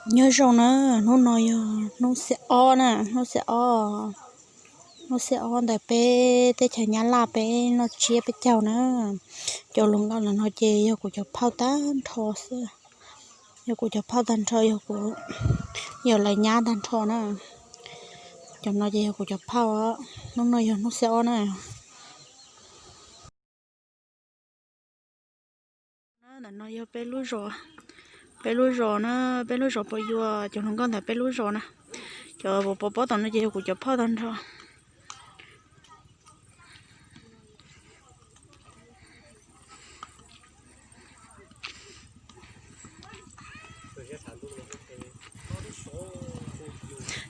Nyob zoo na, hnub no yog hnub xiab ob na, hnub xiab ob, hnub xiab ob ntawm peb teb chaws Nyab Laj peb noj tsiab peb caug na. Cov hluas nkauj ntawm no ces yog kuv cov phauj tag nrho xwb, yog kuv cov phauj tag nrho, yog kuv, yog lawv nyab tag nrho na. Cov no ces yog kuv cov phauj, hnub no yog hnub xiab ob na. Ntawm no yog peb lub zos, peb lub zos na, peb lub zos Pov Yuas, cov hluas nkauj ntawm peb lub zos na. Cov pov pob tom no ces yog kuv cov phauj tag nrho.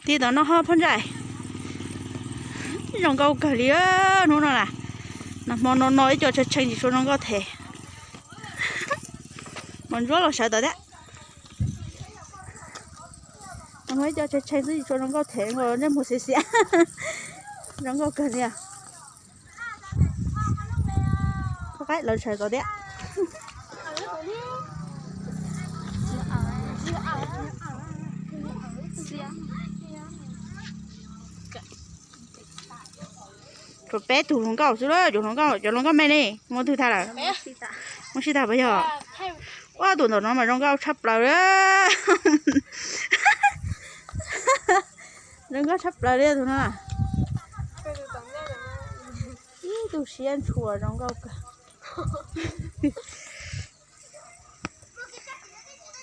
Tig tom no ho phauj ntxhais. Zoo nkauj kawg li hnub no na. Nag hmo no no ib co tshee tshee tsis tshua zoo nkauj them. Mos ntsuab los sawv tod thiab. Nag hmo ib co tshee tshee xwb tsis tshua zoo nkauj them, ntsej muag xiav xiav. Zoo nkauj kawg li. Phob qaib lawv sawv tod thiab. Tshuav peb tug hluas nkauj xwb, cov hluas nkauj, cov hluas nkauj me ne muaj twg tag lawm? Muaj sib tag puas yog? Ua tus ntawm no mas zoo nkauj tshaj plaws li. Zoo nkauj tshaj plaws li tus no. Ib tug siab ntshua zoo nkauj kawg.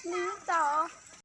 Li tau.